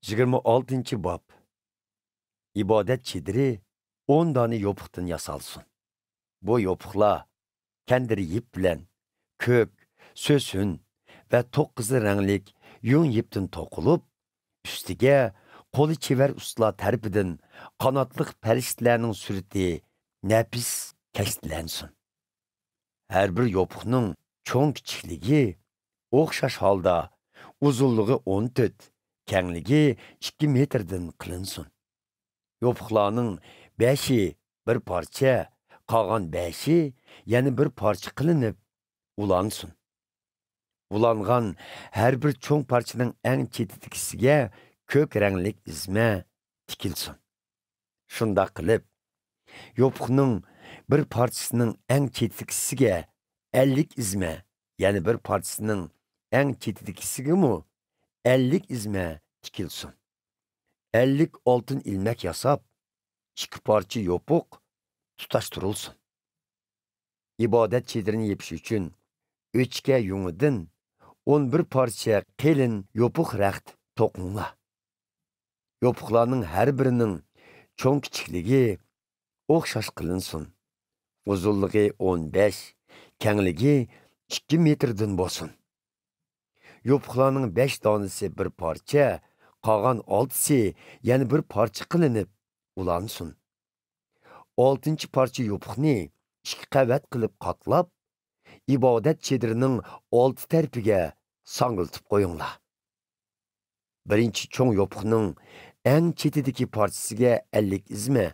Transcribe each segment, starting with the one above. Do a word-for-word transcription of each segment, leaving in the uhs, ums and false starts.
يىگىرمە ئالتىنچى باب. ئىبادەت چېدىرى ئون دانە يوپۇقتىن ياسالسۇن. بۇ يوپۇقلار كەندىر يىپ بىلەن كۆك، سۆسۈن ۋە توق قىزىل رەڭلىك يۇڭ يىپتىن توقۇلۇپ، ئۈستىگە قولى چېۋەر ئۇستىلار تەرىپىدىن قاناتلىق پەرىشتىلەرنىڭ سۈرىتى نەپىس كەشتىلەنسۇن. ھەر بىر يوپۇقنىڭ چوڭ كىچىكلىكى ئوخشاش ھالدا ئۇزۇنلۇقى ئون تۆت، كەڭلىكى ئىككى مېتىردىن قىلىنسۇن. يوپۇقلارنىڭ بەشى بىر پارچە، قالغان بەشى يەنە بىر پارچە قىلىنىپ ئۇلانسۇن. ئۇلانغان ھەر بىر چوڭ پارچىنىڭ ئەڭ چېتىدىكىسىگە كۆك رەڭلىك ئىزمە تىكىلسۇن. شۇنداق قىلىپ، يوپۇقنىڭ بىر پارچىسىنىڭ ئەڭ چېتىدىكىسىگە ئەللىك ئىزمە، يەنە بىر پارچىسىنىڭ ئەڭ چېتىدىكىسىگىمۇ ئەللىك ئىزمە تىكىلسۇن. ئەللىك ئالتۇن ئىلمەك ياساپ، ئىككى پارچە يوپۇق تۇتاشتۇرۇلسۇن. ئىبادەت چېدىرىنى يېپىش ئۈچۈن ئۆچكە يۇڭىدىن ئون بىر پارچە قېلىن يوپۇق رەخت توقۇڭلار. يوپۇقلارنىڭ ھەر بىرىنىڭ چوڭ كىچىكلىكى ئوخشاش قىلىنسۇن. ئۇزۇنلۇقى ئون بەش، كەڭلىكى ئىككى مېتىردىن بولسۇن. يوپۇقلارنىڭ بەش دانىسى بىر پارچە، قالغان ئالتىسى يەنە بىر پارچە قىلىنىپ ئۇلانسۇن. ئالتىنچى پارچە يوپۇقنى ئىككى قەۋەت قىلىپ قاتلاپ، ئىبادەت چېدىرىنىڭ ئالدى تەرىپىگە ساڭگىلىتىپ قويۇڭلار. بىرىنچى چوڭ يوپۇقنىڭ ئەڭ چېتىدىكى پارچىسىگە ئەللىك ئىزمە،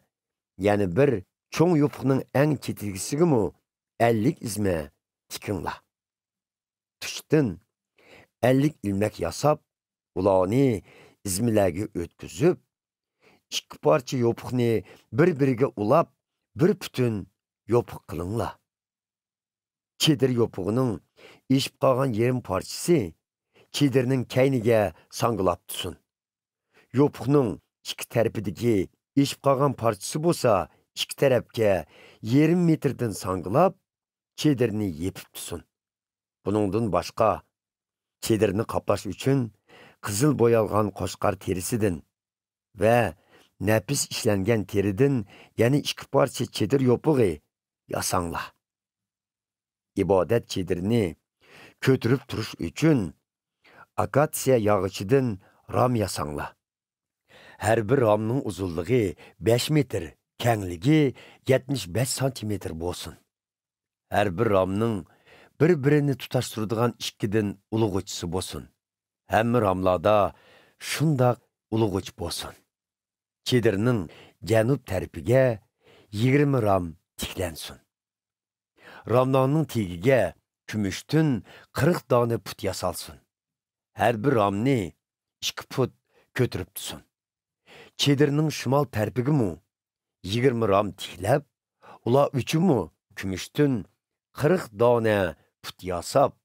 يەنە بىر چوڭ يوپۇقنىڭ ئەڭ چېتىدىكىسىگىمۇ ئەللىك ئىزمە تىكىڭلار. تۇشتىن ئەللىك ئىلمەك ياساپ، ئۇلارنى ئىزمىلەرگە ئۆتكۈزۈپ، ئىككى پارچە يوپۇقنى بىر-بىرىگە ئۇلاپ، بىر پۈتۈن يوپۇق قىلىڭلار. چېدىر يوپۇقىنىڭ ئېشىپ قالغان يېرىم پارچىسى چېدىرنىڭ كەينىگە ساڭگىلاپ تۇرسۇن. يوپۇقنىڭ ئىككى تەرىپىدىكى ئېشىپ قالغان پارچىسى بولسا ئىككى تەرەپكە يېرىم مېتىردىن ساڭگىلاپ، چېدىرنى يېپىپ تۇرسۇن. بۇنىڭدىن باشقا، چېدىرنى قاپلاش ئۈچۈن قىزىل بويالغان قوچقار تېرىسىدىن ۋە نەپىس ئىشلەنگەن تېرىدىن يەنە ئىككى پارچە چېدىر يوپۇقى ياساڭلار. ئىبادەت چېدىرىنى كۆتۈرۈپ تۇرۇش ئۈچۈن ئاكاتسىيە ياغىچىدىن رام ياساڭلار. ھەر بىر رامنىڭ ئۇزۇنلۇقى بەش مېتىر، كەڭلىكى يەتمىش بەش سانتىمېتىر بولسۇن. ھەر بىر رامنىڭ بىر-بىرىنى تۇتاشتۇرىدىغان ئىككىدىن ئۇلىغۇچىسى بولسۇن. ھەممە راملاردا شۇنداق ئۇلىغۇچ بولسۇن. چېدىرنىڭ جەنۇب تەرىپىگە يىگىرمە رام تىكلەنسۇن. راملارنىڭ تېگىگە كۈمۈشتىن قىرىق دانە پۇت ياسالسۇن. ھەر بىر رامنى ئىككى پۇت كۆتۈرۈپ تۇرسۇن. چېدىرنىڭ شىمال تەرىپىگىمۇ يىگىرمە رام تىكلەپ، ئۇلار ئۈچۈنمۇ كۈمۈشتىن قىرىق دانە پۇت ياساپ،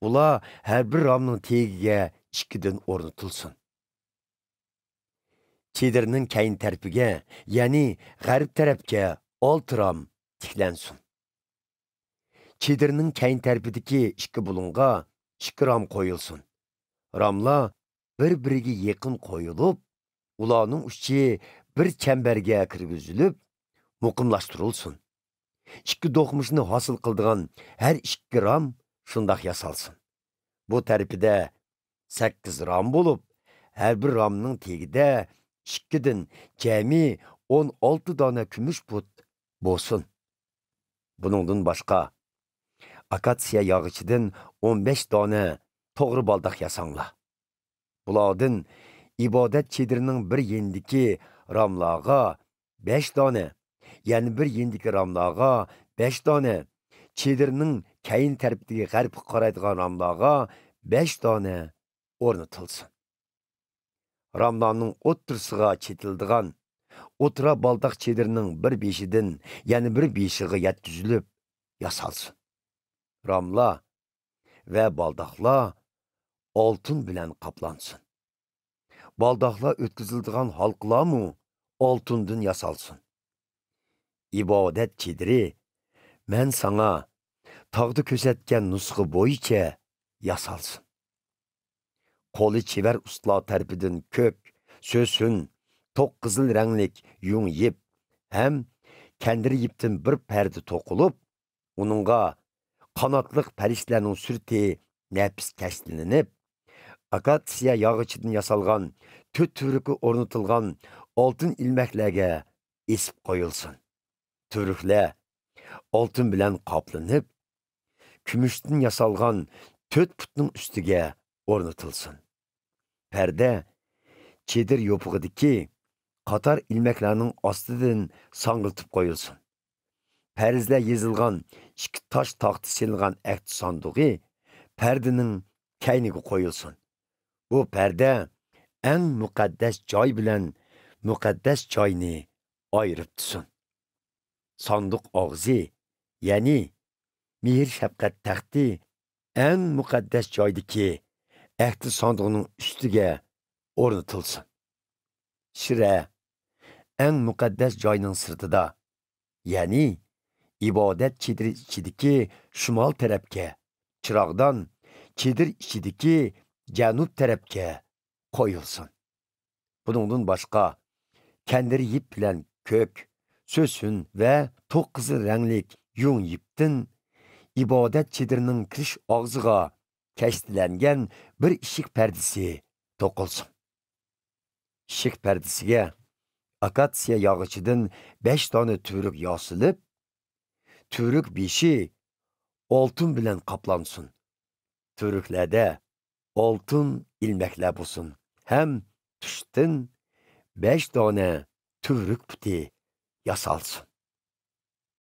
ئۇلار ھەر بىر رامنىڭ تېگىگە ئىككىدىن ئورنىتىلسۇن. چېدىرنىڭ كەينى تەرىپىگە، يەنى غەرب تەرەپكە ئالتە رام تىكلەنسۇن. چېدىرنىڭ كەينى تەرىپىدىكى ئىككى بۇلۇڭغا ئىككى رام قويۇلسۇن. راملار بىر-بىرىگە يېقىن قويۇلۇپ، ئۇلارنىڭ ئۇچى بىر چەمبەرگە كىرگۈزۈلۈپ، مۇقىملاشتۇرۇلسۇن. ئىككى دوقمۇشنى ھاسىل قىلىدىغان ھەر ئىككى رام شۇنداق ياسالسۇن. بۇ تەرىپىدە سەككىز رام بولۇپ، ھەر بىر رامنىڭ تېگىدە ئىككىدىن جەمئىي ئون ئالتە دانە كۈمۈش پۇت بولسۇن. بۇنىڭدىن باشقا، ئاكاتسىيە ياغىچىدىن ئون بەش دانە توغرا بالداق ياساڭلار. بۇلاردىن ئىبادەت چېدىرىنىڭ بىر يېنىدىكى راملارغا بەش دانە، يەنە بىر يېنىدىكى راملارغا بەش دانە، چېدىرنىڭ كەينى تەرىپىدىكى غەربكە قارايدىغان راملارغا بەش دانە ئورنىتىلسۇن. راملارنىڭ ئوتتۇرىسىغا چېتىلىدىغان ئوتتۇرا بالداق چېدىرنىڭ بىر بېشىدىن يەنە بىر بېشىغا يەتكۈزۈلۈپ ياسالسۇن. راملار ۋە بالداقلار ئالتۇن بىلەن قاپلانسۇن. بالداقلار ئۆتكۈزۈلىدىغان ھالقىلارمۇ ئالتۇندىن ياسالسۇن. ئىبادەت چېدىرى مەن ساڭا تاغدا كۆرسەتكەن نۇسخا بويىچە ياسالسۇن. قولى چېۋەر ئۇستىلار تەرىپىدىن كۆك، سۆسۈن، توق قىزىل رەڭلىك يۇڭ يىپ ھەم كەندىر يىپتىن بىر پەردە توقۇلۇپ، ئۇنىڭغا قاناتلىق پەرىشتىلەرنىڭ سۈرىتى نەپىس كەشتىلىنىپ، ئاكاتسىيە ياغىچىدىن ياسالغان تۆت تۈۋرۈكى ئورنىتىلغان ئالتۇن ئىلمەكلەرگە ئېسىپ قويۇلسۇن. تۈۋرۈكلەر ئالتۇن بىلەن قاپلىنىپ، كۈمۈشتىن ياسالغان تۆت پۇتنىڭ ئۈستىگە ئورنىتىلسۇن. پەردە چېدىر يوپۇقىدىكى قاتار ئىلمەكلەرنىڭ ئاستىدىن ساڭگىلىتىپ قويۇلسۇن. پەرزلەر يېزىلغان ئىككى تاش تاختا سېلىنغان ئەھدى ساندۇقى پەردىنىڭ كەينىگە قويۇلسۇن. بۇ پەردە ئەڭ مۇقەددەس جاي بىلەن مۇقەددەس جاينى ئايرىپ تۇرسۇن. ساندۇق ئاغزى، يەنى مېھىر-شەپقەت تەختى ئەڭ مۇقەددەس جايدىكى ئەھدى ساندۇقىنىڭ ئۈستىگە ئورنىتىلسۇن. شىرە ئەڭ مۇقەددەس جاينىڭ سىرتىدا، يەنى ئىبادەت چېدىرى ئىچىدىكى شىمال تەرەپكە، چىراغدان چېدىر ئىچىدىكى جەنۇب تەرەپكە قويۇلسۇن. بۇنىڭدىن باشقا، كەندىر يىپ بىلەن كۆك، سۆسۈن ۋە توق قىزىل رەڭلىك يۇڭ يىپتىن ئىبادەت چېدىرىنىڭ كىرىش ئاغزىغا كەشتىلەنگەن بىر ئىشىك پەردىسى توقۇلسۇن. ئىشىك پەردىسىگە ئاكاتسىيە ياغىچىدىن بەش دانە تۈۋرۈك ياسىلىپ، تۈۋرۈك بېشى ئالتۇن بىلەن قاپلانسۇن. تۈۋرۈكلەردە ئالتۇن ئىلمەكلەر بولسۇن ھەم تۇشتىن بەش دانە تۈۋرۈك پۇتى ياسالسۇن.